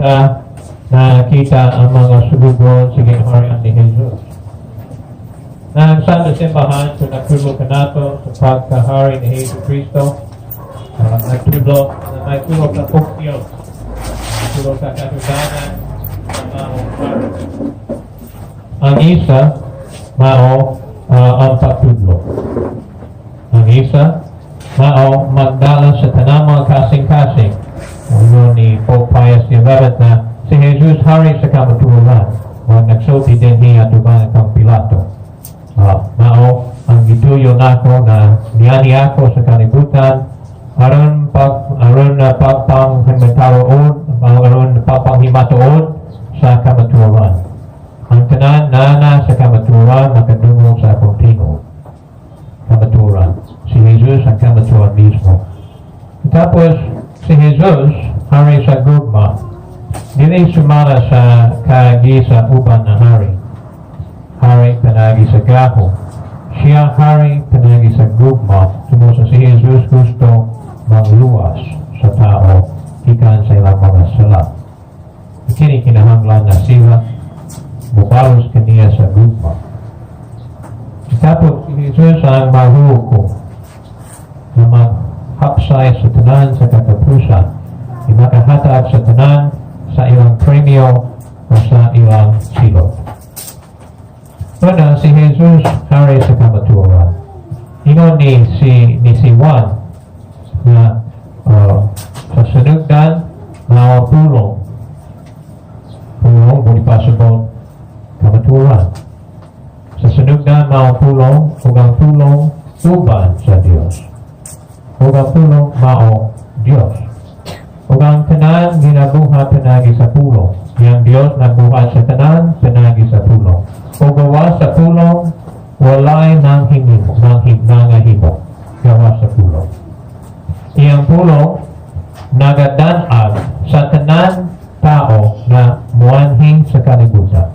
Unta nakita ang mga sulugoon sa gingharian ni Jesus. Na ang sa simbahan, kung nagtudlo kanato sa pagkahari ni Jesus Cristo, nagtudlo na may tulo ka funksyon, tulo ka katungdanan sa maong hari. Ang isa, mao ang pagtudlo. Ang isa, mao magdala sa tanang mga kasing-kasing. Ano ni Pope Pius XI na si Jesus hari sa kamatuoran. Mga nagsulti din niya atubang kang Pilato. Mao ang gituyo nako na niani ako sa kalibutan aron na pagpanghimataroon, aron pagpanghimatuod sa kamatuoran. Ang tanan nana sa kamatuoran makadungog sa akong tingog. Kamatuoran. Si Jesus ang kamatuoran mismo. Tapos si Jesus hari sa gugma. Dili sumala sa kaagi sa uban na hari. Hari panagi sa gahom. Siya hari panagi sa gugma. Tungod sa si Jesus gusto mangluwas sa tao gikan sa ilang mga sala. Kini kinahanglan na sila mubalos kaniya sa gugma. Tapos si Jesus ang mahukom na maghapsay sa tanan sa katapusan, makahatag sa tanan sa ilang premyo o sa ilang silot. Una, si Jesus hari sa kamatuoran. Ingon ni si Juan na sa sinugdan mao pulong. Pulong, budi pasabot, kamatuoran. Sa sinugdan mao pulong, ug ang pulong uban sa Dios. Ug ang pulong mao Dios. Ug ang tanan ginabuhat pinagi sa pulong. Yang Dios nagbuhat sa tanan pinagi sa pulong. Ug gawas sa pulong walay nang hinimo, nang nangahimo. Gawas sa pulong. Iyang pulong nagadanag sa tanan tao na muanhi sa kalibutan.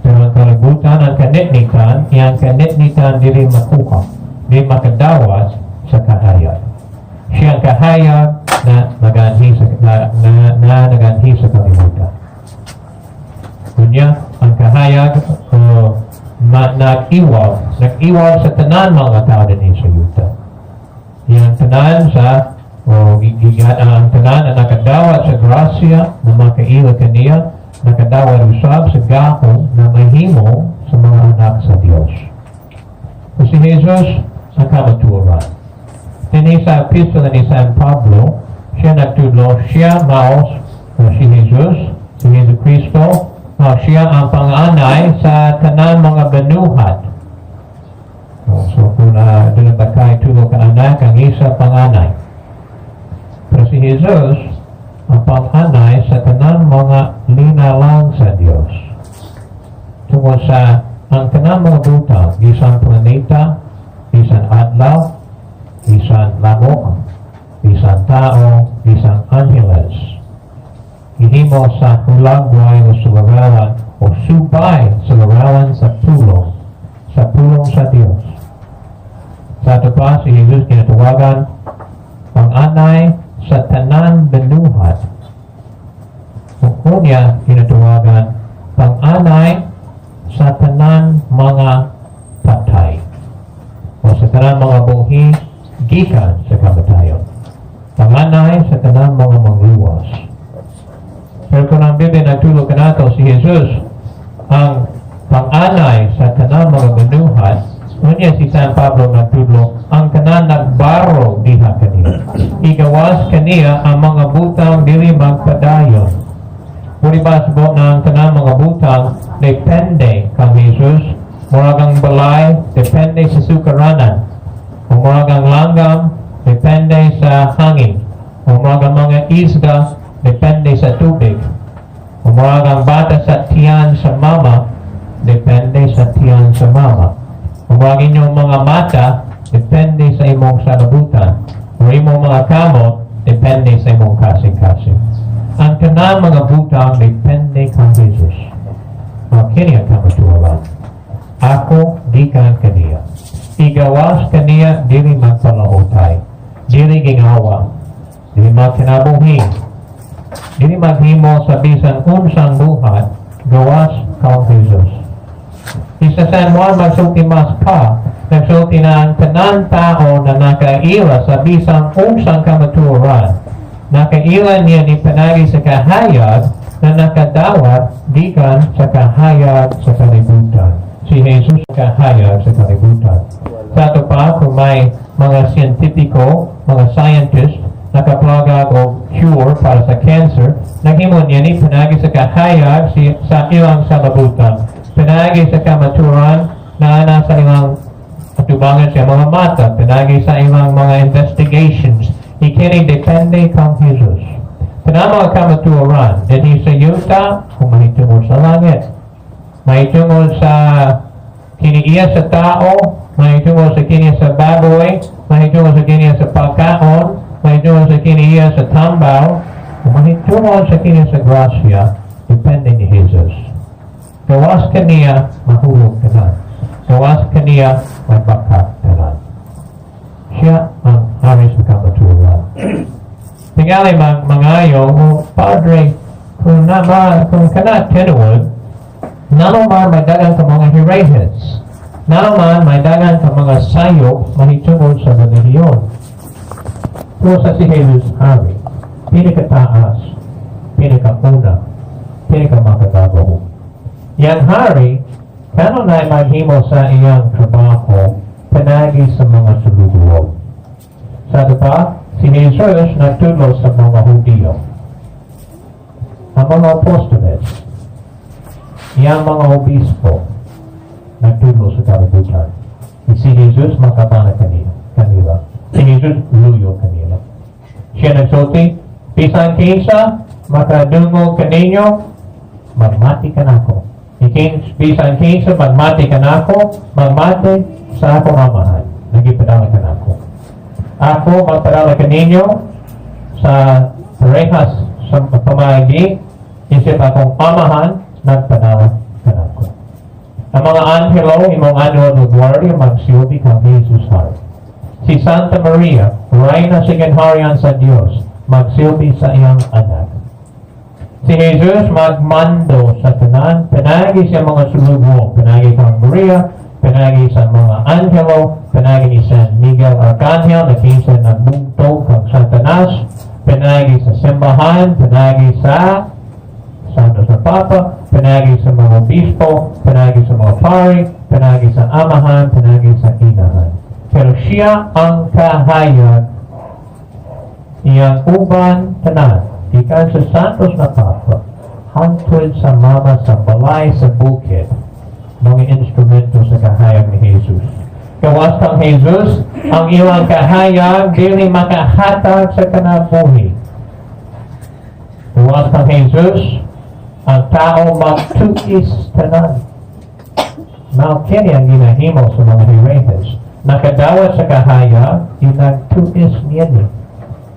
Pero ang kalibutan, ang kanitnitan, iyang kanitnitan dili makuha, dili makadawat sa kahayag. Siya ang kahayag na naganhi sa kalibutan. Kunya, ang kahayag nag-iwag sa tanan mga tao din sa yuta. Yang tanan sa o gigigan ang tanan na nakadawat sa grasya na makaila kaniya, nakadawat usab sa gahom na mahimo sa mga anak sa Dios. So si Jesus ang kamatuoran. Dinhi sa epistola ni San Pablo, siya nagtudlo, siya mao si Jesus, si Jesus Cristo, siya ang panganay sa tanan mga binuhat. Oh, so kung doon ba kay tulo ka anak, ang isa panganay. Pero si Jesus, ang panganay sa tanan mga linalang sa Dios. Tungod sa ang tanan mga butang, bisan planeta, bisan adlaw, bisan lamok, bisan tao, bisan angeles, gihimo sa hulagway o sa larawan o subay sa larawan sa pulong sa Dios. Sa ato pa, si Jesus kinatawagan panganay sa tanan binuhat. Ug unya kinatawagan panganay sa tanan mga patay o sa tanan mga buhi gikan sa kamatayon. Panganay sa tanan mga mangluwas. Pero kung ang Biblia nagtudlo kanato si Jesus ang panganay sa tanan mga binuhat, unya si San Pablo nagtudlo ang tanan nagbaro diha kaniya. Igawas kaniya ang mga butang dili magpadayon. Pwede ba subot na ang tanan mga butang depende kang Jesus? Murag ang balay, depende sa sukaranan. O murag ang langgam, depende sa hangin. O murag ang mga isda, depende sa tubig. O murag ang bata sa tiyan sa mama, depende sa tiyan sa mama. O murag inyong mga mata, depende sa imong salabutan. O imong mga kamot, depende sa imong kasing-kasing. Ang tanan mga butang depende kang Jesus. Mao kini ang kamatuoran. Ako gikan kaniya. Igawas kaniya dili magpalahutay. Dili gingawa. Dili magkinabuhi. Dili maghimo sa bisan unsang buhat gawas kang Jesus. Sa San Juan magsulti mas pa, nagsulti na ang tanan tao na nakaila sa bisan unsang kamatuoran. Nakaila niya ni panagi sa kahayag na nakadawat gikan sa kahayag sa kalibutan. Si Jesus kahayag sa kalibutan. Sa ato pa, kung may mga siyentipiko, mga scientist, nakaplaga og cure para sa cancer, naghimo niya ni panagi sa kahayag sa ilang salabutan. Panagi sa kamaturan na nasa ilang atubangan sa mga mata, panagi sa ilang mga investigations. Ikini depende kang Jesus. Tanang mga kamatuoran, dinhi sa yuta, kung mahitungod sa langit, mahitungod sa kiniiya sa tao, mahitungod sa kiniya sa baboy, mahitungod sa kiniya sa pagkaon, mahitungod sa kiniya sa tambaw, mahitungod sa kiniya sa grasya, depende ni Jesus. Gawas kaniya, mahulog tanan. Gawas kaniya, magbakak tanan. Siya ang hari sa kamatuoran. Tingali mangayo, "Oh, Padre, kung kana tinuod, ngano man may dagan ka mga herehes? Ngano man may dagan ka mga sayop mahitungod sa relihiyon?" Kung sa si Jesus hari, pinakataas, pinakauna, pinakamakagagahom. Yang hari, kanunay maghimo sa iyang trabaho, panagi sa mga sulugoon. Sa pa, si Jesus nagtudlo sa mga Hudiyo. Ang mga apostoles, iyang mga obispo, nagtudlo sa kalibutan. Si Jesus makabana kanila. Si Jesus luyo kanila. Siya nagsulti, "Bisan kinsa, makadungog kaninyo, magmati kanako. Bisan kinsa, magmati kanako, magmati sa akong Amahan. Nagipadala kanako. Ako magpadala kaninyo sa parehas sa pamaagi, isip akong Amahan, nagpadala kanako. Ang mga anghelo, imong anhel de guardia, magsilbi kang Jesus hari. Si Santa Maria, Reyna sa Ginharian sa Dios, magsilbi sa iyang anak. Si Jesus magmando sa tanan, panagi sa mga sulugoon, panagi kang Maria, panagi sa mga anghelo, panagi ni San Miguel Arcangel, na kinsa nagbugtog kang Satanas, panagi sa simbahan, panagi sa Santo sa Papa, panagi sa mga obispo, panagi sa mga pari, panagi sa amahan, panagi sa inahan. Pero siya ang kahayag, iyang uban tanan, gikan sa Santos na Papa, hangtod sa mama sa balay sa bukid, mga instrumento sa kahayag ni Jesus. Gawas kang Jesus, ang ilang kahayag dili makahatag sa kinabuhi. Gawas kang Jesus, ang tao magtuis tanan. Mao kini ang ginahimo sa mga herehes. Nakadawat sa kahayag, inagtuis niya ni.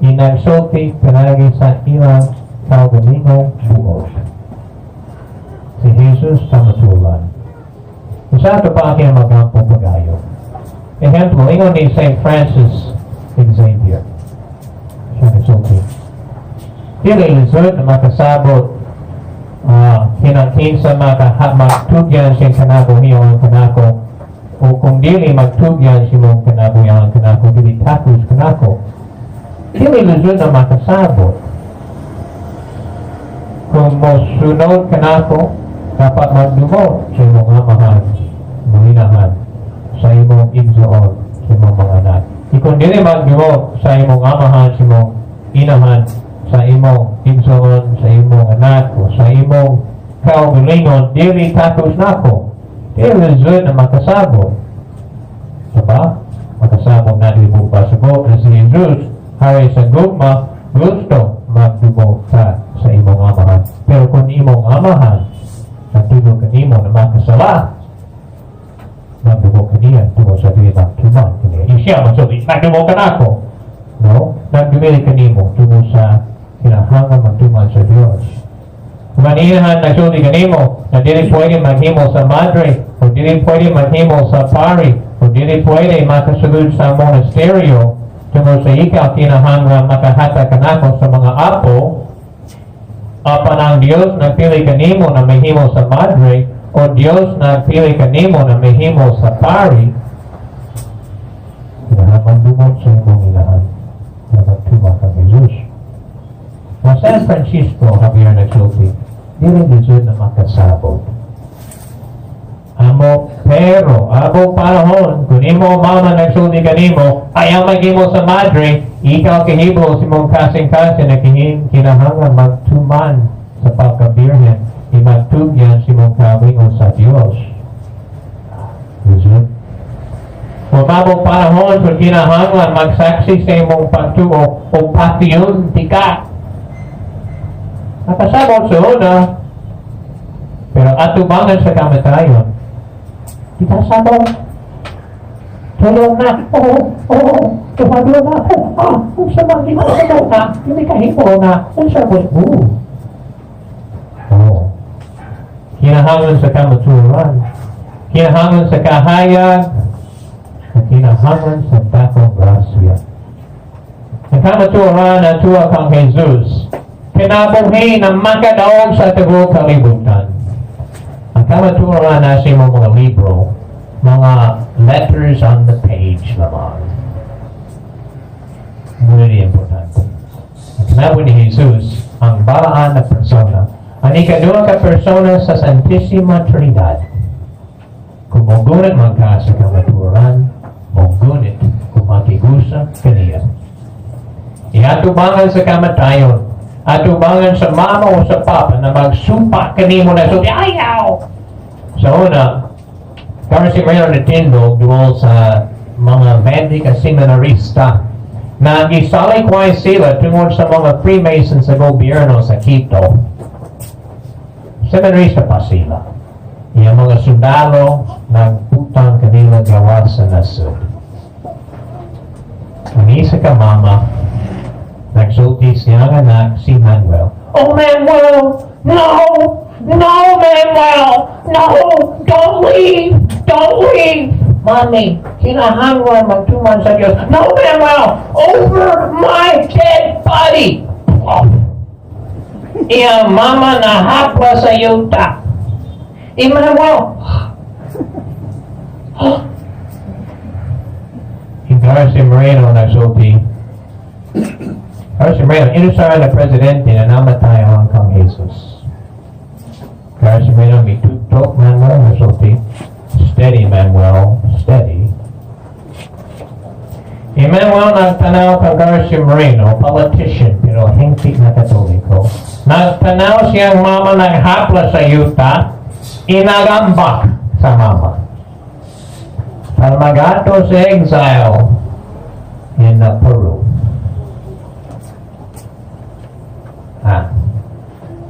Inagsulti panagi sa ilang kaugalingong buot. Si Jesus kamatuoran. Sa ato pa ang magampo pagayo. Ehemplo, ingon ni St. Francis Xavier. Siya nagsulti. Dili lisod na makasabot kinangkinsa magtugyan siyang kinabuhi ang kanako o kung dili magtugyan si mong kinabuhi ang kanako, dili takos kanako. Dili lisod na makasabot. Kung mo sunod kanako, dapat magdumo sa imong amahan, imong inahan, sa imong igsoon, sa imong mga anak. Kung dili magdumo sa imong amahan, sa imong inahan, sa imong igsoon, sa imong anak, o sa imong kaugalingon, dili takos nako. Dili lisod na makasabot. Diba? Makasabot na di mo pasabot na si Jesus, hari sa gugma, gusto magdumo ka sa imong amahan. Pero kung imong amahan, nagtudo kanimo na makasala, magdumo kaniya tungod sa dili magtuman kaniya. Di siya magsulti, "Nagdumo ka nako." No? Nagdumili kanimo tungod sa kinahanglan magtuman sa Dios. Kung ang inahan nagsulti kanimo na dili pwede maghimo sa madre o dili pwede maghimo sa pari o dili pwede makasulod sa monasteryo tungod sa ikaw kinahanglan makahatag kanako sa mga apo, Apan ang Dios nagpili kanimo na mahimo sa madre o Dios nagpili kanimo na mahimo sa pari, kinahanglan magdumot sa imong inahan na magtuman kang Jesus. Na San Francisco Javier nagsulti, dili lisod na makasabot. Amo, pero, abo panahon, kung imo mama nagsulti kanimo, ayaw maghimo sa madre, ikaw kahibalo sa imong kasing-kasing na kinahanglan magtuman sa pagkabirhen, imagtugyan sa imong kaugalingon sa Dios. Lisod. Kung mabot panahon, kung kinahanglan magsaksi sa imong pagtuo o patyon tika. Nakasabot sa una, pero atubangan sa kamatayon, di ka sabot. Tulong na, oo, tumado na ako, unsa man, di ko sabot na, hindi ka himo na, unsa mo, oo. Oo. Kinahanglan sa kamatuoran, kinahanglan sa kahayag, at kinahanglan sa dakong grasya. Ang kamatuoran na tuwa kang Jesus, kinabuhi na makadaog sa tibuok kalibutan. Ang kamatuoran na sa imong mga libro, mga letters on the page lamang. Muy importante. Ang kinabuhi ni Jesus, ang balaan na persona, ang ikaduha ka persona sa Santissima Trinidad. Kung mogunit man ka sa kamatuoran, mogunit kung makigusa kaniya. Iatubangan sa kamatayon, atubangan sa mama o sa papa na magsumpa kanimo na sulti, "Ayaw!" Sa una, Garcia Moreno natindog duol sa mga Mendica seminarista na gisalikway sila tungod sa mga Freemason sa gobyerno sa Quito. Seminarista pa sila. Yung mga sundalo nagputang kanila gawas sa nasod. Ang isa ka mama, nagsulti siyang anak si Manuel. "Oh, Manuel! No! No, Manuel! No! Don't leave! Don't leave! Mommy, kinahanglan magtuman sa Diyos." "No, Manuel! Over my dead body!" Oh. Iyang mama nahapla sa yuta. Emmanuel! Oh. Garcia Moreno nagsulti. Garcia Moreno, inusahan na presidente na namatay ang kang Jesus. Garcia Moreno, mitutok Manuel, nagsulti, "Steady, Manuel, steady." Emmanuel nagtanaw kang Garcia Moreno, politician, pero hingpit na Katoliko. Nagtanaw siyang mama naghapla sa yuta, inagambak sa mama. Para magato sa exile in Peru.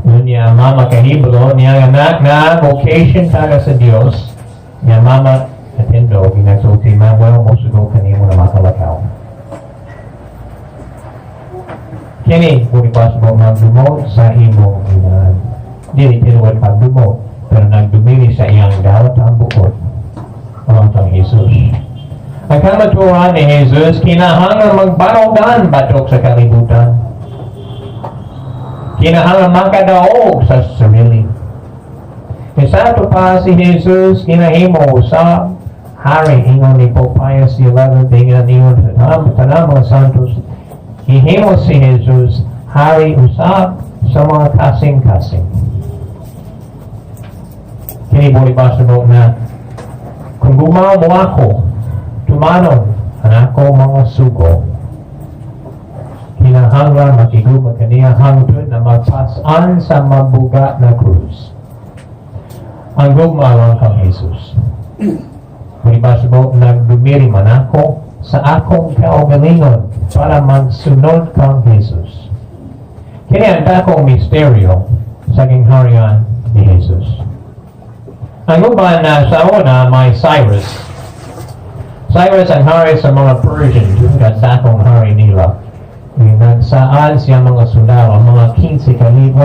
Yun niya mama kahibalo, niya anak na vocation para sa Dios. Niya mama atendo, ginagsulti, "Manuel, mosugo kanimo na makalakaw." Kini, kung possible, magdumot sa imong inahan. Dili tinuod pagdumot, pero nagdumili sa iyang dawat ang buot. Ang kang Jesus. Ang kamatuoran ni Jesus, kinahanglan magbarogan batok sa kalibutan. Kinahanglan makadaog sa sarili. Isa pa si Jesus kinahimo sa hari ingon ni Pope Pius XI, ingon ingon sa tanang mga santos, gihimo si Jesus hari usab sa mga kasing-kasing. Kini buli mo na kung gumawa mo ako, tumanon ang ako mga sugo. Kinahanglan makigugma kaniya hangtod na magpas-an sa mabugat na krus. Ang gugma lang kang Jesus. Kung ibasabo, nagdumiri man ako sa akong kaugalingon para magsunod kang Jesus. Kini ang dakong misteryo sa gingharian ni Jesus. Ang uban na sa una may Cyrus. Cyrus ang hari sa mga Persians, yung dakong hari nila. Yung nagsaad siya mga sundalo, mga 15 kalibo,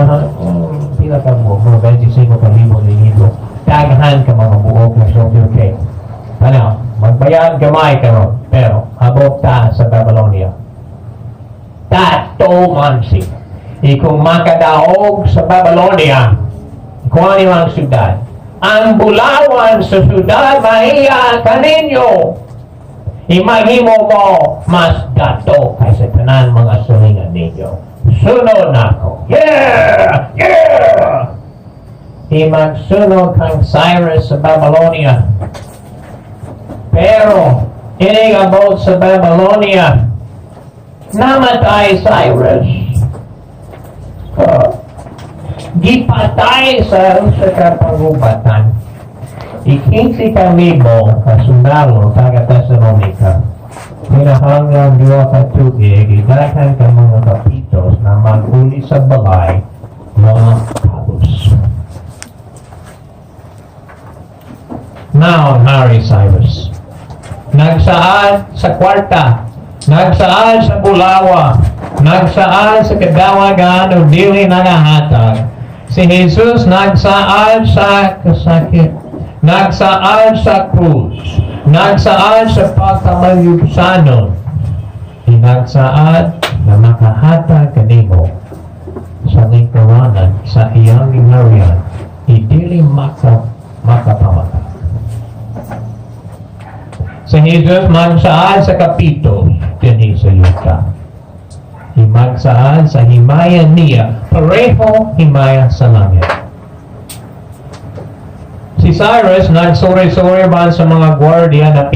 pila ka mo, mga 25 kalibo libo. Daghan ka mga buok na so, okay. Ano, magbayad gamay karon, pero habot ta sa Babylonia. Tato man siya. Kung makadaog sa Babylonia, kuha niyo ang syudad. Ang bulawan sa syudad, mahiya kaninyo. Imahimo mo mas dato kaysa tanan mga silingan ninyo. Sunod na ako. Yeah! Yeah! Imagsunod kang Cyrus sa Babylonia. Pero, inigabot sa Babylonia, namatay Cyrus. Gipatay sa usa ka pangubatan. I-15 ka libo ka sundalo taga Thessalonica. Kinahanglan 2 ka tuig, idaghan ka mga kapitos na mag-uli sa balay mga kabus. Now, Hari Cyrus. Nagsaad sa kwarta, nagsaad sa bulawa, nagsaad sa kadawagan o dili nagahatag. Si Jesus nagsaad sa kasakit, nagsaad sa krus, nagsaad sa pagkamayugsanon, nagsaad na makahatag kanimo sa lingkuranan sa iyang gingharian, idili makapamatay. Si Jesus magsaad sa kapito dinhi sa yuta. Himagsaad sa himaya niya, pareho himaya sa langit. Si Cyrus nagsuri-suri man sa mga gwardiya na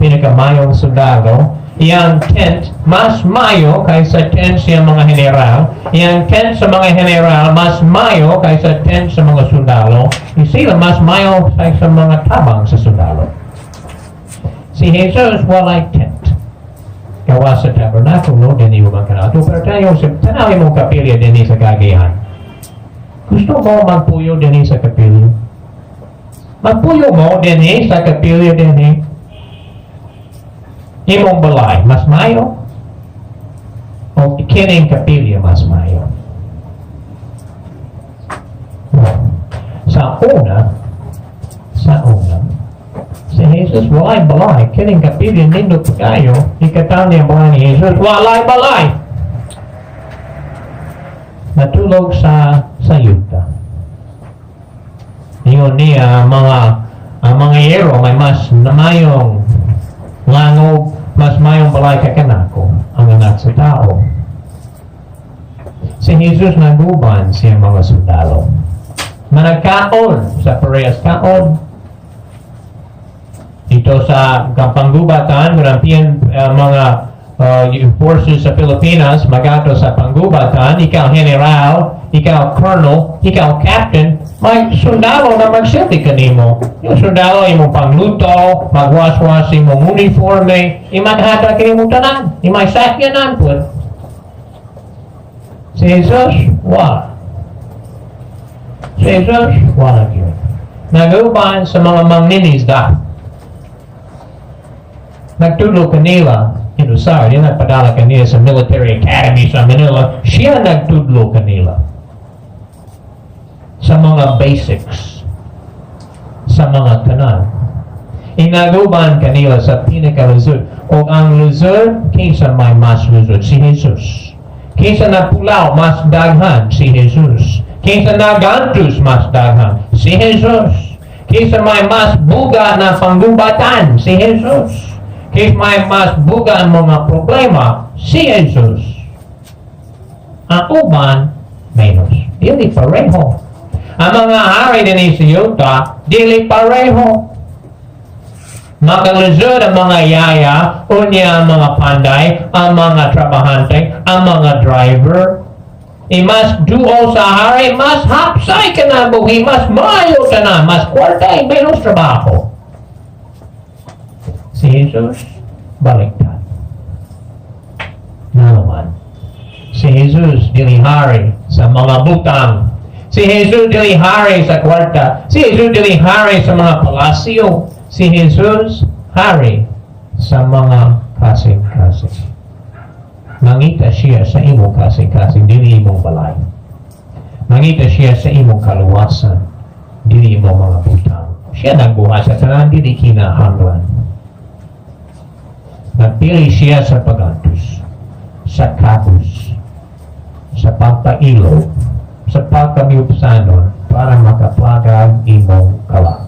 pinakamayong sundalo. Iyang tent mas mayo kaysa tent sa mga general. Iyang tent sa mga general mas mayo kaysa tent sa mga sundalo. Sila mas mayo kaysa mga tabang sa sundalo. Si Jesus walay tent. Gawa sa tabernakulo, dinhi man kanato. Pero tayo, tanawin mong kapilya dinhi sa Cagayan. Gusto mo magpuyo dinhi sa kapilya? Magpuyo mo dinhi sa kapilya dinhi. Imong balay, mas mayo? O kining kapilya mas mayo? No. Sa una, si Jesus walay balay. Kining kapilya nindot kayo. Ikataon niya balay ni Jesus, walay balay. Natulog sa yuta. Ingon niya ang mga yero may mas namayong langob, mas mayong balay kay kanako, ang Anak sa Tao. Si Jesus naguban siya mga sundalo. Managkaon sa parehas kaon. Dito sa panggubatan, marampian mga forces sa Pilipinas, magato sa panggubatan, ikaw general, ikaw colonel, ikaw captain, may sundalo na magsilbi kanimo. Yung sundalo imong pangluto, magwaswas imong uniforme, imaghatag kanimo tanan, imay sakyanan pud. Si Jesus, wala. Si Jesus, wala yun. Naguban sa mga mangingisda. Nagtudlo kanila in Rosario, di nagpadala kanila sa military academy sa Manila, siya nagtudlo kanila sa mga basics, sa mga tanan. Inaguban kanila sa pinakalisod. O ang lisod, kinsa may mas lisod? Si Jesus. Kinsa nagpulaw, mas daghan? Si Jesus. Kinsa nagantos, mas daghan? Si Jesus. Kinsa may mas buga na panggubatan? Si Jesus. Kinsa may mas buga ang mga problema? Si Jesus. Ang uban, menos. Dili pareho. Ang mga hari din sa yuta, dili pareho. Makalisod ang mga yaya, unya ang mga panday, ang mga trabahante, ang mga driver. Mas duol sa hari, mas hapsay ka na buhi, mas mayo ka na, mas kwarta, menos trabaho. Si Jesus, baliktad. Naman. Si Jesus, dili hari sa mga butang. Si Jesus, dili hari sa kwarta. Si Jesus, dili hari sa mga palasyo. Si Jesus, hari sa mga kasing-kasing. Mangita siya sa imong kasing-kasing, dili imong balay. Mangita siya sa imong kaluwasan, dili imong mga butang. Siya nagbuhat sa tanan, dili kinahanglan. Nagpili siya sa pagantos, sa kabus, sa pagpailo, sa pagkamiyupsanon para makaplagag imong kalag.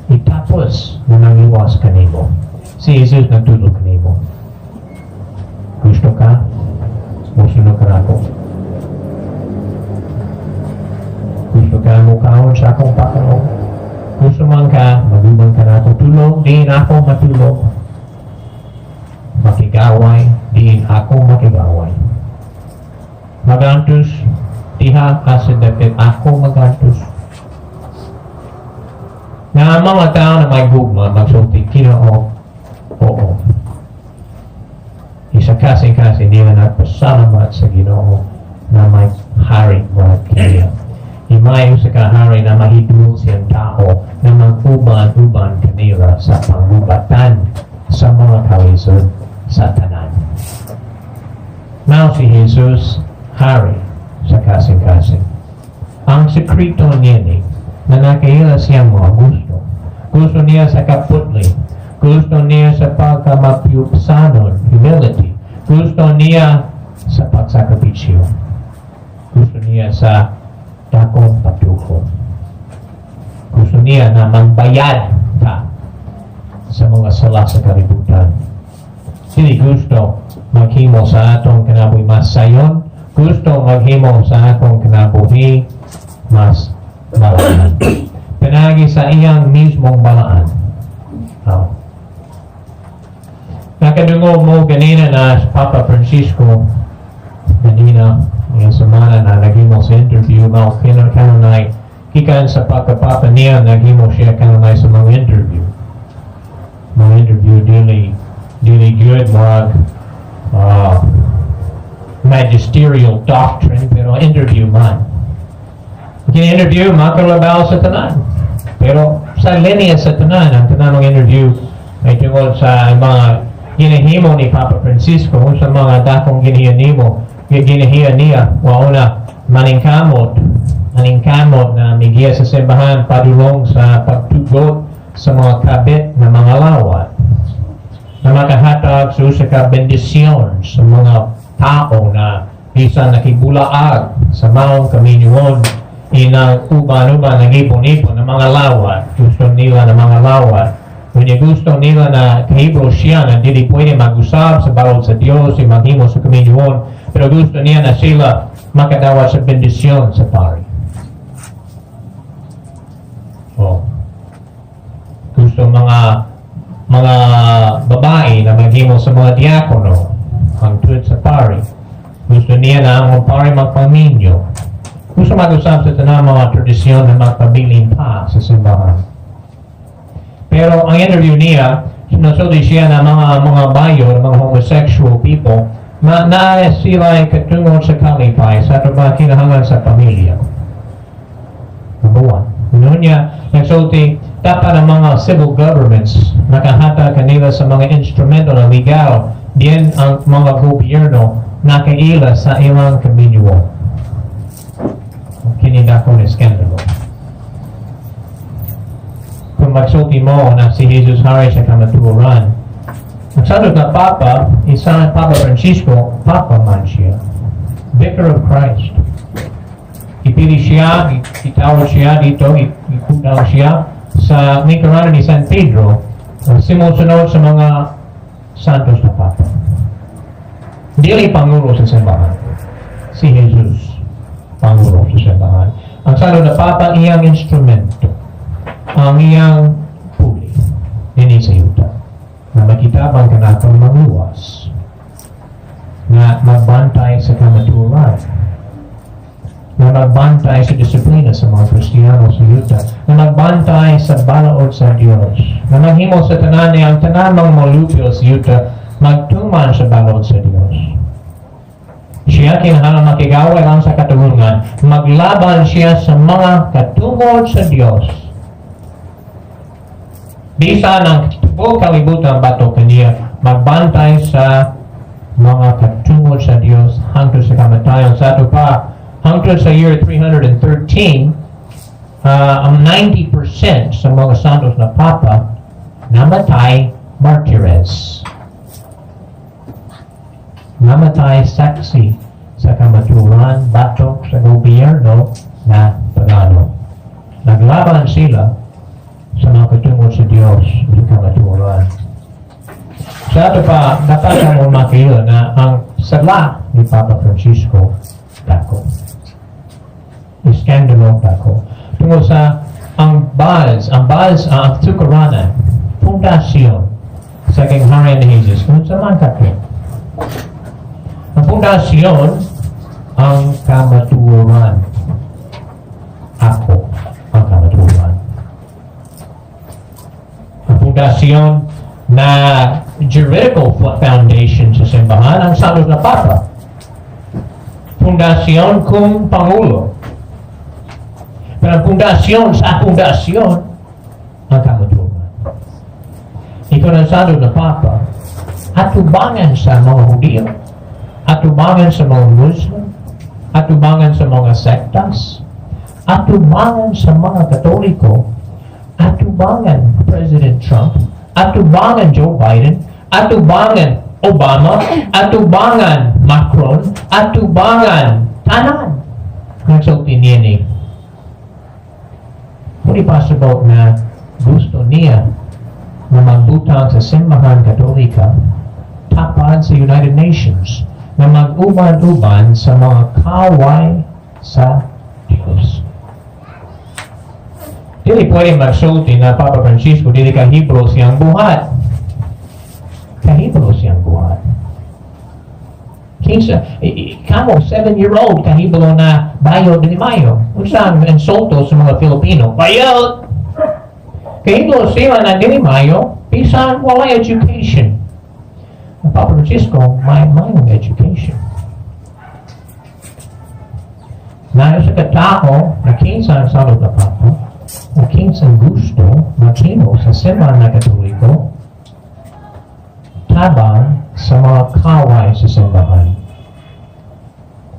Itapos na nangiwas kanimo. Si Jesus nagtudlo kanimo. Gusto ka? Musunod ka nako. Gusto ka mukaon sa akong pakaon? Gusto man ka, maguban ka nako tulog, diin ako matulog. Makigaway, diin ako makigaway. Magantos, diha ka sa dapit ako magantos. Na ang mga tao na may gugma, magsulti, "Ginoo, oo." Isa kasi-kasi nila nagpasalamat sa Ginoo na may hari mo kaya. Imayo sa kahari na mahidul siyang tao na mag-uban-uban kanila sa panggubatan sa mga kalisod sa tanan. Now si Jesus, hari sa kasing-kasing. Ang sekreto niya ni, na nakaila siyang mga gusto. Gusto niya sa kaputli. Gusto niya sa pagkamapyupsanon, humility. Gusto niya sa pagsakripisyo. Gusto niya sa dakong patuko. Gusto niya na magbayad ka sa mga sala sa kalibutan. Dili gusto maghimo sa atong kinabuhi mas sayon, gusto maghimo sa atong kinabuhi mas balaan. Pinagi sa iyang mismong balaan. Oh. Nakadungog mo ganina na si Papa Francisco ganina yung semana na naghimo sa interview mao kanunay gikan sa pagkapapa niya, naghimo siya kanunay sa mga interview. Mga interview dili dili good, murag magisterial doctrine, pero interview man. Kini interview makalabaw sa tanan. Pero sa linya sa tanan, ang tanan ng interview ay tungod sa mga ginahimo ni Papa Francisco, sa mga dakong ginahiya nimo, ginahiya niya, wa una maningkamot, maningkamot na migiya sa simbahan padulong sa pagtugot sa mga kabit na mga lawat na makahatag sa usa ka bendisyon sa mga tao na bisan nakibulaag sa maong kaminyuon, inang uban-uban nagipon-ipon ng mga lawat. Gusto nila ng mga lawat. Kunya gusto nila na kahibalo siya na dili pwede mag-usab sa balod sa Dios, maghimo sa kaminyuon, pero gusto niya na sila makadawat sa bendisyon sa pari. Oh. Gusto mga babae na maghimo sa mga diakono hangtod sa pari. Gusto niya na ang pari magpaminyo. Gusto mag-usab sa tanang mga tradisyon na magpabilin pa sa simbahan. Pero ang interview niya, nasulti siya na mga bayo, mga homosexual people, na sila ay katungod sa kalipay sa ato ba kinahanglan sa pamilya. Number one. Noon niya, nagsulti, dapat ang mga civil governments nakahatag kanila sa mga instrumento na legal, diyan ang mga gobyerno nakaila sa ilang kaminyuon. Kini dako ni skandalo. Kung magsulti mo na si Jesus hari sa kamatuoran, ang santos na Papa, isa Papa Francisco, Papa man siya. Vicar of Christ. Ipili siya, itawag siya dito, iputaw siya sa lingkuranan ni San Pedro, ang simusunod sa mga santos na Papa. Dili pangulo sa simbahan. Si Jesus, pangulo sa simbahan. Ang santo na Papa, iyang instrumento. Ang iyang puli. Dini sa yuta. Na makitabang kanatong mangluwas. Na magbantay sa kamatuoran, na magbantay sa disiplina sa mga Kristiyano sa yuta, na magbantay sa balaod sa Diyos, na maghimo sa tanan niya ang tanan mga molupyo sa yuta magtuman sa balaod sa Diyos. Siya kinahanglan makigaway lang sa katulungan, maglaban siya sa mga katungod sa Diyos. Bisan ang tibuok kalibutan bato kaniya, magbantay sa mga katungod sa Diyos hangtod sa kamatayon. Sa ato pa, hangtod sa year 313, ang 90% sa mga santos na papa namatay martyres. Namatay saksi sa sa kamatuoran batok sa gobyerno na pagano. Naglaban sila sa mga katungod sa Dios sa kamatuoran. Sa ato pa, dapat mo makaila na ang sala ni Papa Francisco dako. Iskandalo dako. Tungod sa ang base, ang tukaranan, pundasyon sa gingharian ni Jesus. Kung sa man ka? Ang pundasyon, ang kamatuoran. Ako, ang kamatuoran. Ang pundasyon na juridical foundation sa simbahan, ang Santos na Papa. Pundasyon kung Pangulo. Pero ang pundasyon sa pundasyon, ang kamatuoran. Ikaw ng Santos na Papa, atubangan sa mga Hudiyo, atubangan sa mga Muslim, atubangan sa mga sektas, atubangan sa mga Katoliko, atubangan President Trump, atubangan Joe Biden, atubangan Obama, atubangan Macron, atubangan tanan. Nagsulti niya ni. Pwede possible na gusto niya na magbutang sa Simbahan Katolika tapad sa United Nations na mag-uban-uban sa mga kaway sa Diyos. Dili pwede magsulti na Papa Francisco dili kahibalo siyang buhat. Kahibalo siyang buhat. Kinsa, kamo, 7-year-old, kahibalo na bayot dili mayo. Unsa ang insulto sa mga Filipino? Bayot! Kahibalo sila na dili mayo, bisan walay education. Ang Papa Francisco, may mayong education. Na sa katao, na kinsa ang salot na Papa, na kinsa gusto, maghimo sa simbahan na Katoliko, tabang sa mga kaway sa simbahan.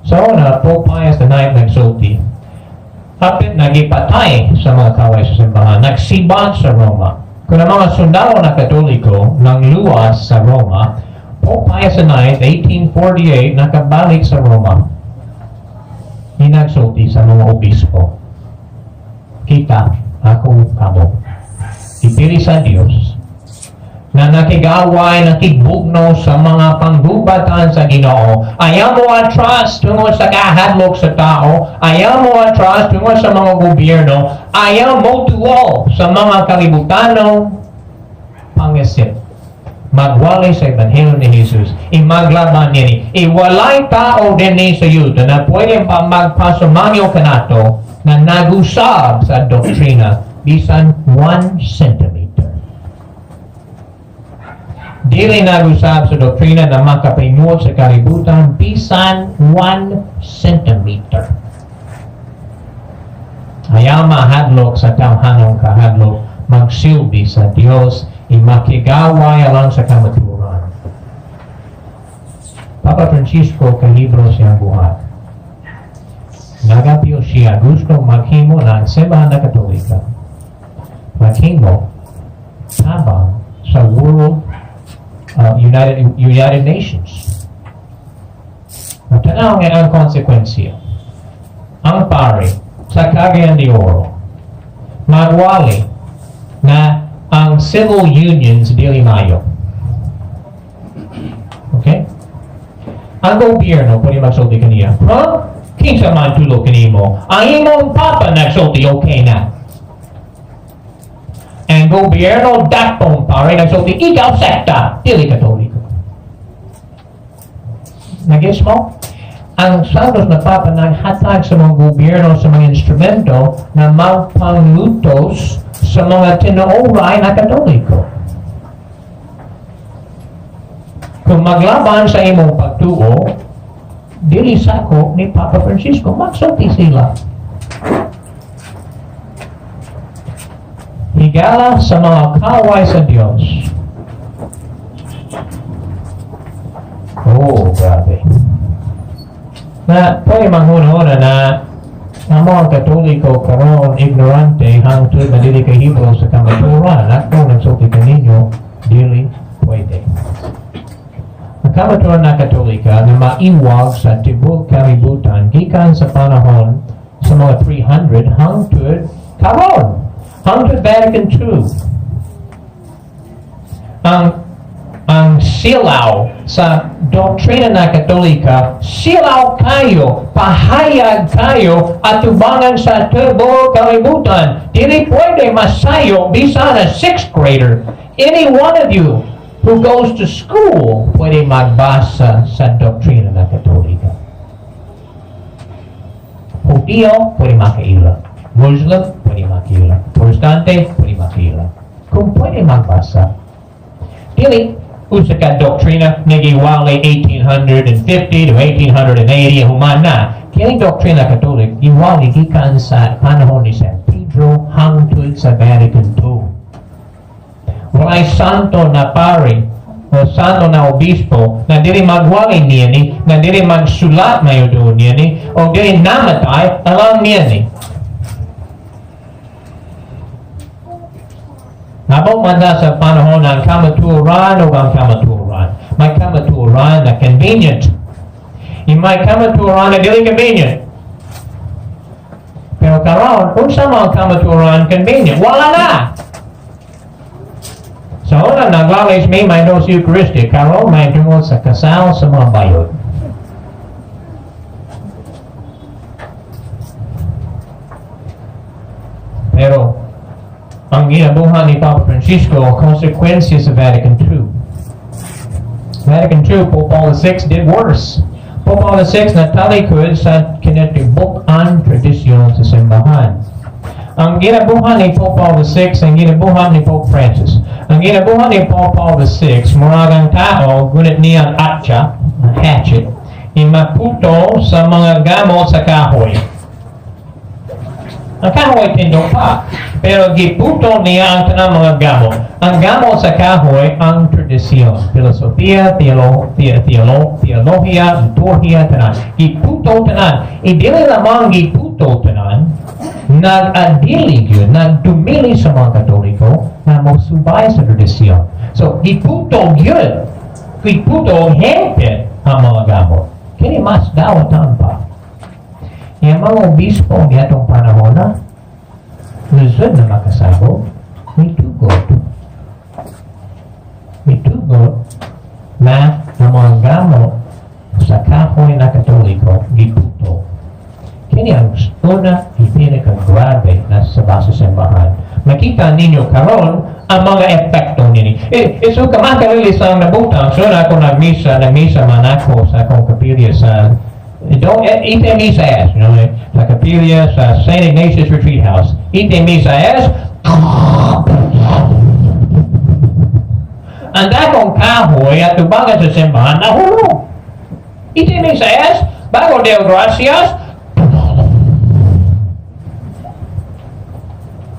Sa una, Pope Pius IX nagsulti, hapit nagipatay sa mga kaway sa simbahan, nagsibat sa Roma. Kung ang mga sundalo na Katoliko nang luwas sa Roma, Pope Pius IX, 1848, nakabalik sa Roma. Hinagsulti sa mga obispo. Kita, ako kamo. Ipili sa Diyos na nakigaway, nakigbugno sa mga panggubatan sa Ginoo. Ayaw mo atras tungod sa kahadlok sa tao. Ayaw mo atras tungod sa mga gobyerno. Ayaw mo tuo sa mga kalibutanong pangisip. Magwali sa Ebanghelyo ni Jesus. Imaglaban niya. Iwalay tao din ni sa yuta na pwede pa magpasumangyo kanato na nagusab sa doktrina bisan 1 centimeter. Dili nagusab sa doktrina na makapaimod sa kalibutan bisan 1 centimeter. Ayaw mahadlok sa tawhanong kahadlok, magsilbi sa Dios, imakigaway alang sa kamatuoran. Papa Francisco kahibalo siyang buhat. Nagapil siya gusto maghimo ng simbahan na Katolika. Maghimo tabang sa World United Nations. Tanaw nga ang konsekwensya. Ang pare sa Cagayan de Oro magwali na ang civil unions dili mayo. Okay? Ang gobyerno pwede magsulti kaniya. Huh? Kinsa man tulo kanimo? Ang imong papa nagsulti, okay na. Ang gobyerno dakpong pare nagsulti, ikaw sekta, dili Katoliko. Nagis mo? Ang Santos na Papa naghatag sa mga gobyerno sa mga instrumento na magpanglutos sa mga tinuoray na Katoliko. Kung maglaban sa imong pagtuo, dili sako ni Papa Francisco, magsulti sila. Higala sa mga kaway sa Diyos. Oh, grabe. Na pwede manghuna-huna na ang mga Katoliko karon ignorante hangtod na dili kahibalo sa kamatuoran. Ako nagsulti kaninyo, dili pwede. Ang kamatuoran na Katolika na maiwag sa tibok kalibutan gikan sa panahon sa mga 300 hangtod karon, hangtod Vatican II. Ang silaw sa doktrina na Katolika, silaw kayo, pahayag kayo, atubangan sa tibuok kalibutan. Dili pwede masayo bisan a sixth grader. Any one of you who goes to school pwede magbasa sa doktrina na Katolika. Hudiyo, pwede makaila. Muslim, pwede makaila. Protestante, pwede makaila. Kung pwede magbasa, dili usa ka doktrina nagiwali 1850 to 1880 human na. Kini doktrina Katolik giwali gikan sa panahon ni San Pedro hangtod sa Vatican II. Walay santo na pari o santo na obispo na dili magwali niini, na dili magsulat mayo doon niini, o dili namatay alang niini. Nabot man na sa panahon ng kamatuoran o ang kamatuoran. May kamatuoran na convenient. Yung may kamatuoran na dili convenient. Pero karon, unsa man ang kamatuoran convenient? Wala na! Sa una, naglalis may dos Eucharistic. Karon, may tungod sa kasal sa mga bayot. Pero, ang ginabuhat ni Papa Francisco, consequences sa Vatican II. Vatican II, Pope Paul VI did worse. Pope Paul VI natalikod sa kinatibuk-an tradisyon sa simbahan. Ang ginabuhat ni Pope Paul VI, ang ginabuhat ni Pope Francis. Ang ginabuhat ni Pope Paul VI, murag ang tao, gunit niya ang atcha, ang hatchet, imaputo sa mga gamot sa kahoy. Ang kahoy tindog pa, pero giputo niya ang tanang mga gamot. Ang gamot sa kahoy, ang tradisyon, filosofiya, teolohiya, liturhiya, tanan. Giputo tanan. Idili lamang giputo tanan, nag-adili yun, nagdumili sa mga Katoliko na mosubay sa tradisyon. So, giputo yun. Giputo hempit ang mga gamot. Kini mas dawatan pa. Yung mga obispo niya itong panahon na, luzon na makasabot, may tugot. May tugot na ang mga gamot sa kahoy na Katoliko, giputo. Kini ang una pinaka-grabe na sa basa simbahan. Makita ninyo karon ang mga epekto nini. Eh, so kamakalilis ang nabutang. So na ako nagmisa, nagmisa man ako sa akong kapilya sa don't ite misa est, sa kapilya sa St. Ignatius Retreat House. Ite misa est. Ang dakong kahoy at tubangan sa simbahan nahulog. Ite misa est, bago Deo gracias.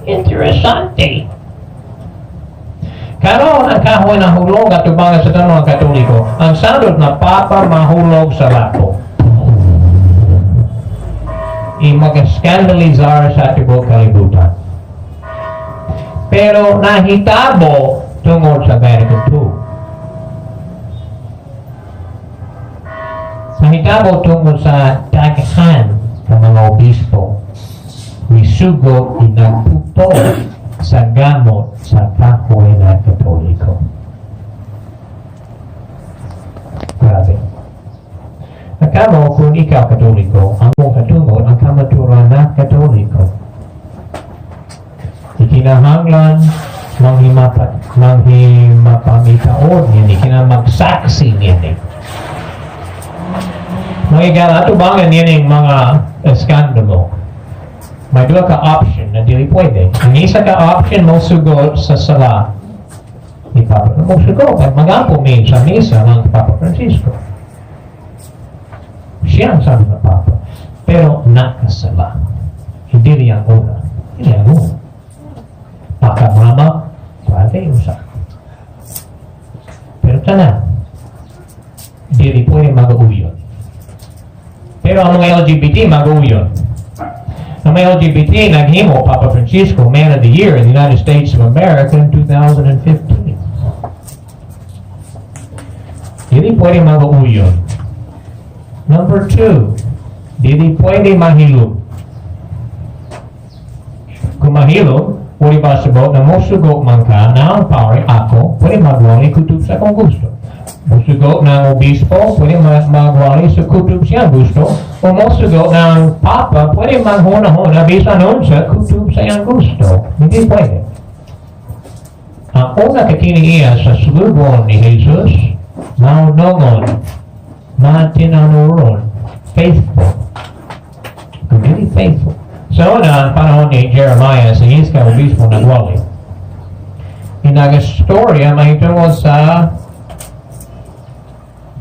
Interesante. Karon ang kahoy nahulog at tubangan sa tanong ang Katoliko. Ang sandot na Papa mahulog sa lapo. I mag-scandalizar sa tibuok kalibutan. Pero nahitabo tungod sa Vatican II. Nahitabo tungod sa daghan sa mga obispo. Misugo inagputo sa gamot sa kahoy na Katoliko. Grabe. Nakamo kung ikaw Katoliko, ang mong katungod ang kamaturan na Katoliko. Ikinahanglan manghimapangitaon niya, kinamagsaksi niya. Mga igala, atubangan niya yung mga eskandalo. May duha ka option na dili pwede. Ang isa ka option mo sugot sa sala ni Papa. Mo sugot, mag-ampo mi sa misa ng Papa Francisco. Siya ang sabi ng Papa. Pero nakasala. Hindi riyan una. Hindi ang una. Papa, mama, pwede usa. Pero tanan, dili pwede mag-uyon. Pero ang mga LGBT mag-uyon. Ang mga LGBT naghimo Papa Francisco Man of the Year in the United States of America in 2015. Dili Dili pwede mag-uyon. Number two, dili pwede mahilom. Kung mahilom, pwede ba sabot na mosugot man ka na ang pare ako, pwede magwali kutob sa akong gusto. Mosugot ng obispo, pwede magwali sa kutob siyang gusto. O mosugot ng papa, pwede maghuna-huna bisan unsa kutob sa iyang gusto. Hindi pwede. Ang una kakini iya sa sulubon ni Jesus, maunongon, matinanuron, faithful. Kung dili faithful. Sa una, ang panahon ni Jeremiah, sa Iska Obispo nagwali. Inagastorya mahitungod sa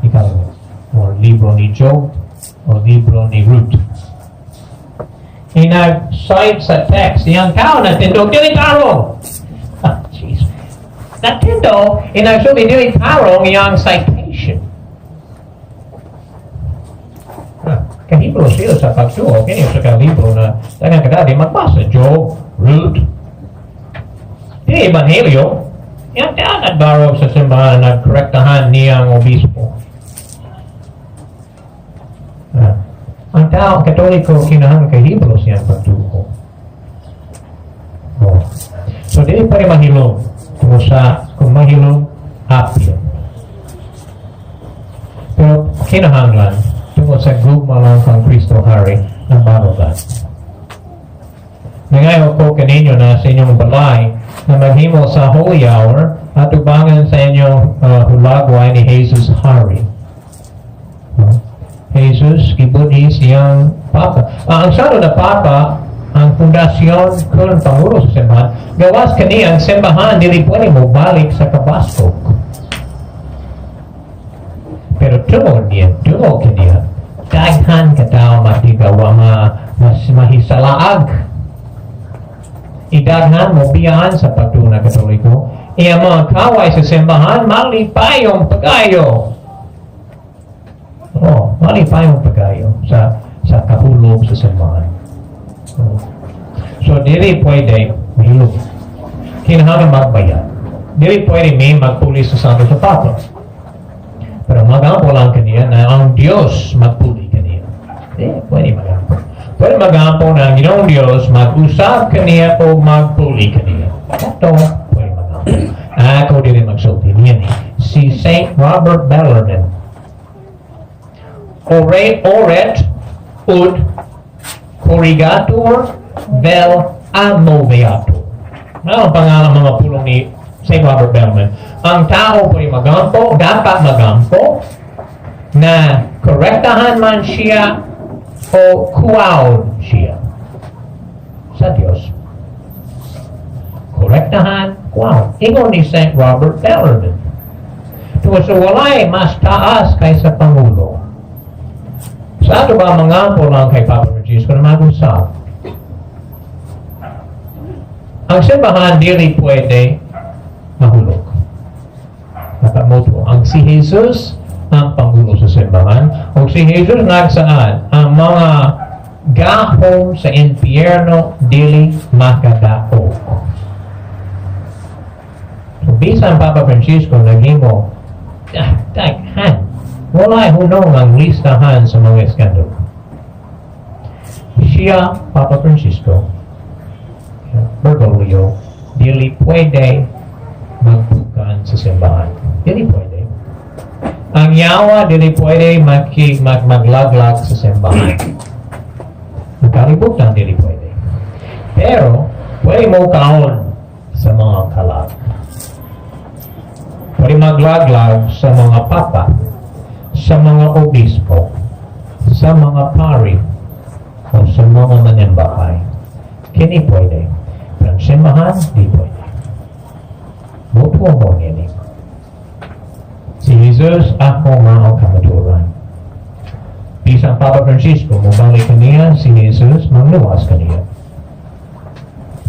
ikaw or libro ni Job o libro ni Ruth. Inag-cite sa text, iyang tao natindog, dili tarong. Ah, jeez. Natindog, inagsulti dili tarong iyang citation. Ah, kahibalo sila sa pagtuo, kini sa ka libro na daghang kadadi magbasa, Job, Ruth, di Ebanghelyo. Yang tao nagbarog sa simbahan, nagkorektahan niyang obispo. Ah, ang tao Katoliko kinahanglan kahibalo siyang pagtuo. Oh. So dili pa rin mahilom kung sa kung mahilom apil. Pero kinahanglan tungod sa gugma lang kang Kristo Hari ng barogan. Nangayo ko kaninyo na sa inyong balay na maghimo sa Holy Hour at ubangan sa inyong hulagway ni Jesus Hari. No? Jesus, gibudhi siyang Papa. Ah, ang salo na Papa, ang pundasyon kun Pangulo sa simbahan, gawas kaniyang simbahan, dili pwede mo balik sa kabaskog. Pero tungod niya, tungod kaniya, daghan ka tao matigawa, mas mahisalaag. Idaghan mo biyaan sa pagtuo na Katoliko. Iya mga kaway sa simbahan, malipayong pagayo. Oh, malipayong pagayo sa kahulog sa simbahan. Oh. So, dili pwede mahilom. Kinahanglan magbayad. Dili pwede may magpuli sa Santo sa Papa. Pero magampo lang kaniya na ang Diyos magpuli kaniya. Di, pwede magampo. Pwede magampo na ang Ginoong Diyos mag-usab kaniya o magpuli kaniya. Ito, pwede magampo. Ako dili magsulti niya ni si Saint Robert Bellarmine. Ore, oret, ut, corrigatur, vel amoveatur. Ano ang pangalan mga pulong ni St. Robert Bellarmine? Ang tao pwede magampo, dapat magampo, na korektahan man siya o kuwaon siya sa Diyos. Korektahan, kuwaon. Ingon ni St. Robert Bellarmine. Tungod sa walay mas taas kaysa Pangulo. Sa ato ba mangampo lang kay Papa Francisco na mag-usab? Ang simbahan dili pwede mahulog. Nakamoto. Ang si Jesus ang Pangulo sa simbahan. O si Jesus nagsaad, ang mga gahom sa impyerno dili makadaog. So, bisan Papa Francisco naghimo, ah, daghan. Walay hunong ang listahan sa mga iskandalo. Siya, Papa Francisco, Bergoglio, dili pwede magbukan sa simbahan. Dili pwede. Ang yawa, dili pwede maglaglag sa simbahan. Ang kalibutan, dili pwede. Pero, pwede mo kaon sa mga kalag. Pwede maglaglag sa mga papa, sa mga obispo, sa mga pari, o sa mga manimbahay. Kini pwede. Pero ang simbahan, di pwede. Mutuo mo niya. Si Jesus, ako mao kamatuoran. Bisan Papa Francisco, mobalik kaniya, si Jesus, mangluwas kaniya.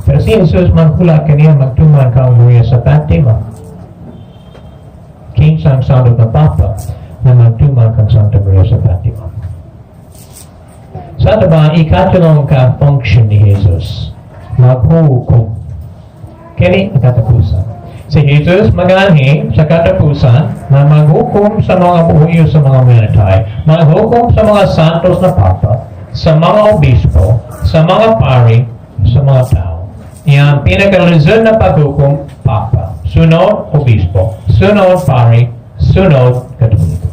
Pero si Jesus, manghula kaniya, magtuman kang Maria sa Fatima. Kinsang Santo na Papa na magtuman kang Santa Maria sa Fatima. Sa ba, ikatulong ka function ni Jesus, maghukom. Kini ang katapusan. Si Jesus maganhi sa katapusan na maghukom sa mga buhi sa mga minatay, maghukom sa mga santos na papa, sa mga obispo, sa mga pari, sa mga tao. Iyang pinakalizon na paghukom, papa. Sunod, obispo. Sunod, pari. Sunod, Katoliko.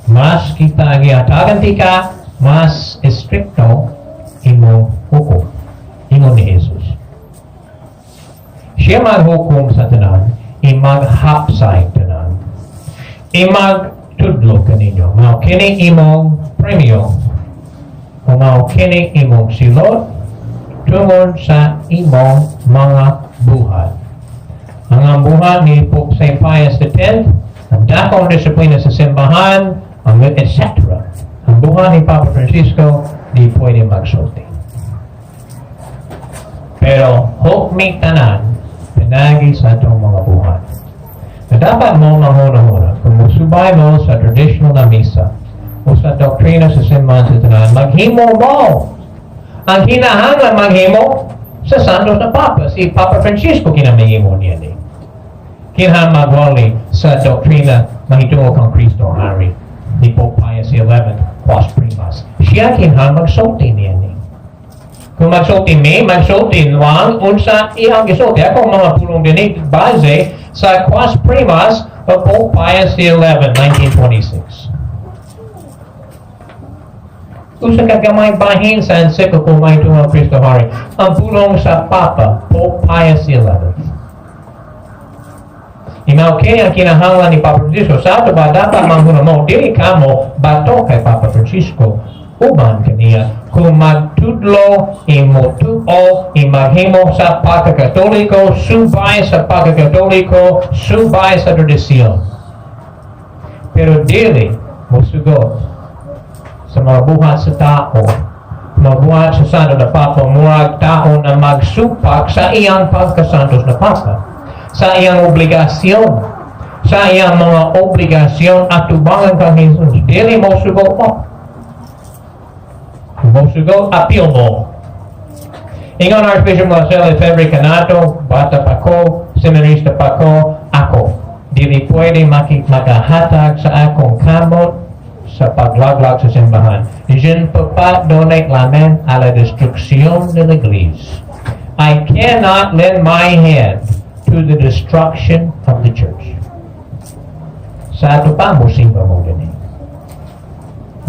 Mas kita gihatagan tika, mas estrikto imong hukom. Ingon ni Jesus. Siya maghukom sa tanan, imaghapsay tanan. Imagtudlo kaninyo. Mao kini imong premyo o mao kini imong silot tungod sa imong mga buhat. Ang buhat ni Pope St. Pius X, ang dakong disiplina sa simbahan, ang etc. Ang buhat ni Papa Francisco, di pwede magsulti. Pero hukmi tanan, pinagi sa atong mga buhat. Na dapat mo mahuna-huna, kung musubay mo sa traditional na misa o sa doktrina sa simbahan sa tanan, maghimo mo ang hinahanglan maghimo sa Santos na Papa. Si Papa Francisco kinamahimo niya ni. Kinahanglan magwali sa doktrina mahitungod kang Kristo Hari ni Pope Pius XI, Quas Primas. Siya kinahanglan magsulti niya ni. Kung magsulti mi, magsulti lang unsa iyang gisulti. Ako mga pulong dinhi base sa Quas Primas of Pope Pius XI, 1926. Usa ka gamay bahin sa encyclical mahitungod Kristo Hari. Ang pulong sa Papa, Pope Pius XI. Mao kini ang kinahanglan ni Papa Francisco? Sa ato ba dapat manghuna mo, dili kamo bato kay Papa Francisco uban kaniya kung magtudlo, imutuo, imaghimo sa pagkakatoliko, subay sa pagkakatoliko, subay sa tradisyon. Pero dili mosugot sa mga buhat sa tao, mga buhat sa Santo na Papa, murag tao na magsupak sa iyang pagkasantos na Papa, sa iyang obligasyon, sa iyang mga obligasyon at tubangan kang Jesus. Dili mo sugot mo. Kung mo sugot, apil mo. Ingon Archbishop Marcel Lefebvre kanato, bata pa ko, seminarista pa ko, ako, dili pwede makahatag sa akong kamot sa paglaglag sa simbahan. Je ne peux pas donner la main à la destruction de l'Église. I cannot lend my hand to the destruction of the church. Sa ato pa, musimba mo gani.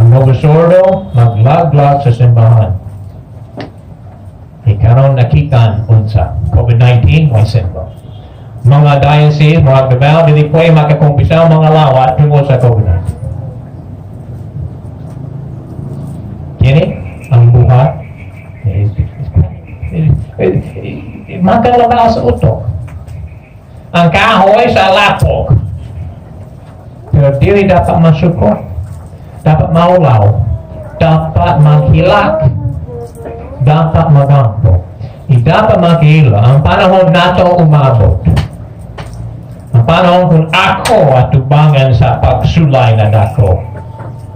Ang Novus Ordo, maglaglag sa simbahan. Ikaron nakitaan unsa. COVID-19, may simba. Mga diocese, mga Davao, dili pwede makakumpisaw mga lawat tungod sa COVID-19. Kini, ang buhat, makalabas sa utok. Ang kahoy sa lapok. Pero dili dapat masukot. Dapat maulaw. Dapat maghilak. Dapat magampo. Dapat makila ang panahon nato umabot. Ang panahon kung ako atubangan sa pagsulay na dako.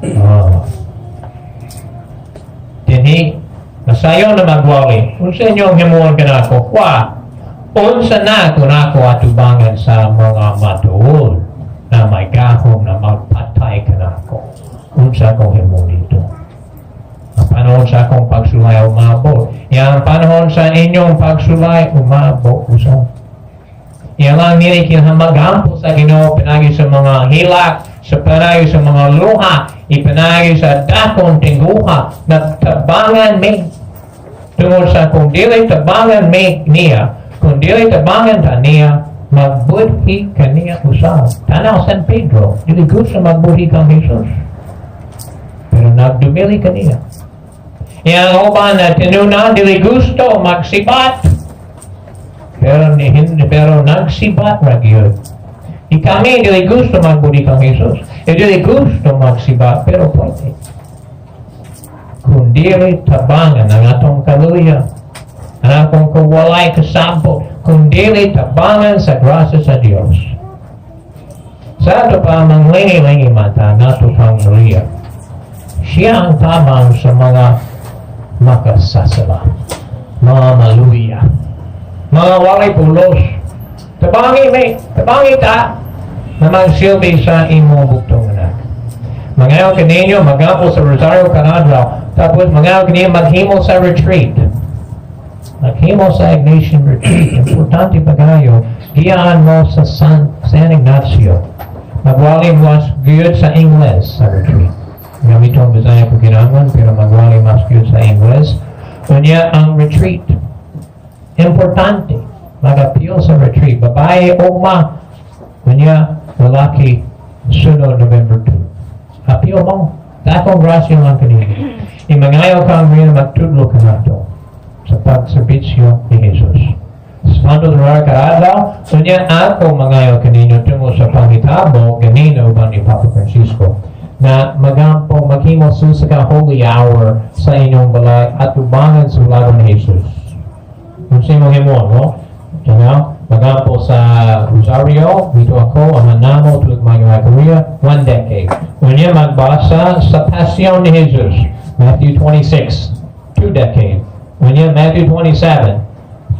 Ah. Dinhi, masayo na magwali. Unsa inyong himuon kanako? Wa, unsa na kung ako atubangan sa mga matuod na may gahom na magpatay kanako? Unsa akong himuon dito? Ang panahon sa akong pagsulay umabot. Yang panahon sa inyong pagsulay umabot usab. Yan lang nini kinahanglan magampo sa Ginoo pinagi sa mga hilak, sa pinagi sa mga luha, ipinagi sa dakong tinguha na tabangan mi. Tungod sa kung dili tabangan mi niya, kung dili tabangan ta niya, magbudhi kaniya usab. Tanaw San Pedro, dili gusto magbudhi kang Jesus. Pero nagdumili kaniya. Yang uban na tinuna, dili gusto magsibat. Pero ni hindi pero nagsibat ra gyud. Di kami dili gusto magbudhi kang Jesus. E dili gusto magsibat, pero pwede. Kung dili tabangan ang atong kaluya, ang akong kawalay kasabot, kung dili tabangan sa grasya sa Dios. Sa ato pa, manglingi-lingi mata nato kang Maria. Siya ang tabang sa mga makasasala, mga maluya. Mga walay pulos. Tabangi may, tabangi ta na magsilbi sa imong bugtong anak. Mangayo kaninyo, magampo sa Rosario kada adlaw. Tapos mangayo kaninyo, maghimo sa retreat. Maghimo sa Ignatian retreat. Importante pa kayo, giyaan mo sa San Ignacio. Magwali mas gyud sa Ingles sa retreat. Gamitong Bisaya kung kinahanglan, pero magwali mas gyud sa Ingles. Unya ang retreat. Importante. Mag-apil sa retreat. Babae o ma. Unya, lalaki, sunod November 2. Apil mo. Dakong grasya lang kanina. Imangayo kang rin magtudlo ka nato sa pagserbisyo ni Jesus. Santo Rosario kada adlaw, unya ako mangayo kaninyo tungod sa panghitabo ganina uban ni Papa Francisco na magampo maghimo sa ka holy hour sa inyong balay at ubangan sa laban ni Jesus. Kung sa imong himuon, no? Ano? Magampo sa Rosario, dito ako, Ama namo, tulog mga Korea, one decade. Unya magbasa sa Passion ni Jesus, Matthew 26, 2 decades. Unya Matthew 27,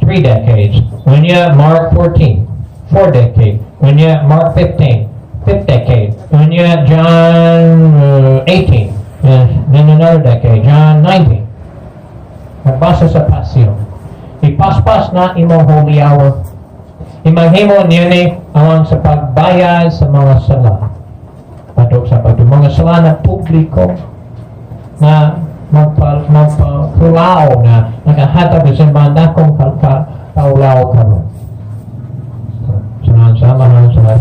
3 decades. Unya Mark 14, 4 decades. Unya Mark 15, fifth decade. Unya John 18, and then another decade, John 19. Magbasa sa Passion. Ipaspas na imong holy hour. Imaghimo niyo ni awang sa pagbayad sa mga sala. Padok sa pagdo mga sala na publiko na magpakulao na nakahatag sa simbahan dakong kaulaw karon. Sa samahan sa